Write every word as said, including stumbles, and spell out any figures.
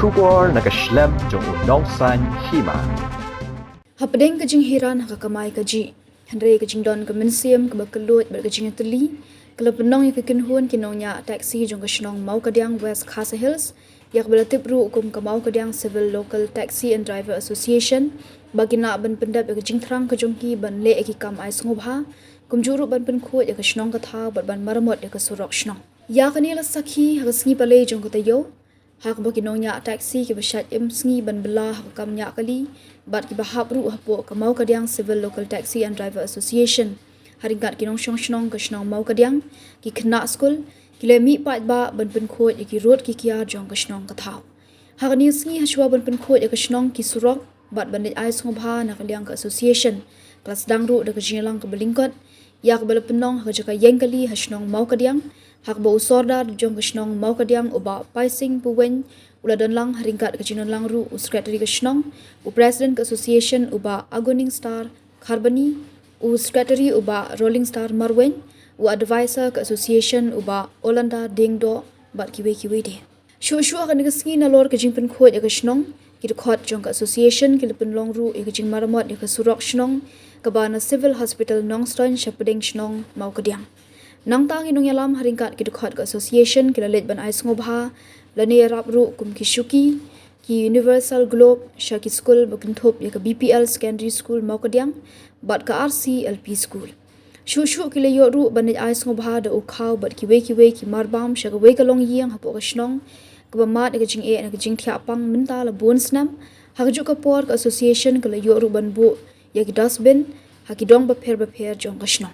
Khubor na ka shlem jong u nongsan hima. Hapdeng ka jinghiran ha ka kamai kajih, hynrei ka jingdon ka mynsiem kaba kylluid bad ka jingtylli, ka la pynlong ïa ka kynhun ki nongñiah taxi jong ka shnong Mawkadiang, West Khasi Hills, ïa kaba la tip ruh kum ka Mawkadiang Civil Local Taxi and Driver Association, ba ki lah ban pyndep ïa ka jingthrang ka jong ki ban leh ïa ki kam ai sngewbha, kumjuh ruh ban pynkhuid ïa ka shnong ka thaw bad ban maramot ïa ka surok shnong. Ïa kane la sakhi ha ka sngi Palei jong ka taïew, ha kaba ki nongñiah taxi kiba shait im sngi ban bylla ha ka kam ñiah kali bad kiba hap ruh hapoh ka Mawkadiang Civil Local Taxi and Driver Association, ha ryngkat ki nongshong shnong ka shnong Mawkadiang, ki khynnah skul, ki la mih paidbah ban pynkhuid ïa ki rud ki kiar jong ka shnong ka thaw. Ha kane ka sngi, hashwa ban pynkhuid ïa ka shnong ki surok bad ban leit ai sngewbha na ka liang ka association, ka la sdang ruh da ka jingïalang kaba lyngkot, ïa kaba la pynlong ha ka jaka ïeng kali ha shnong Mawkadiang, ha kaba u Sordar jong ka shnong Mawkadiang, u Bah Paising Puweng, u la don lang, ha ryngkat ka jingdon lang ruh u Secretary ka shnong, u President ka association, u Bah Aguning Star Kharbani, u Secretary, u Bah Rolling Star Marweng, u Advisor ka association, u Bah Olanda Dengdoh, bad kiwei kiwei de. Shuh shuh ha kane ka sngi, nalor ka jingpynkhuid ïa ka shnong, ki dkhot jong ka association ki la pynlong ruh ïa ka jingmaramot ïa ka surok shnong kaba na Civil Hospital Nongstoiñ sha pdeng shnong Mawkadiang. Nangta ki nongïalam ha ryngkat ki dkhot ka association ki la leit ban ai sngewbha, lane ïarap ruh kum ki shuki, ki Universal Globe sha ki skul ba kynthup ïa ka B P L Secondary School Mawkadiang bad ka R C L P School. Shuh shuh ki la ïoh ruh ban leit ai sngewbha da u khaw bad kiwei kiwei ki marbam sha kawei ka longïing hapoh ka shnong, kaba mad ïa ka jingeh na ka jingthiah pang mynta la bun snem. Ha kajuh ka por, ka association ka la ïoh ruh ban buh ïa ki dustbin ha ki dong bapher bapher jong ka shnong.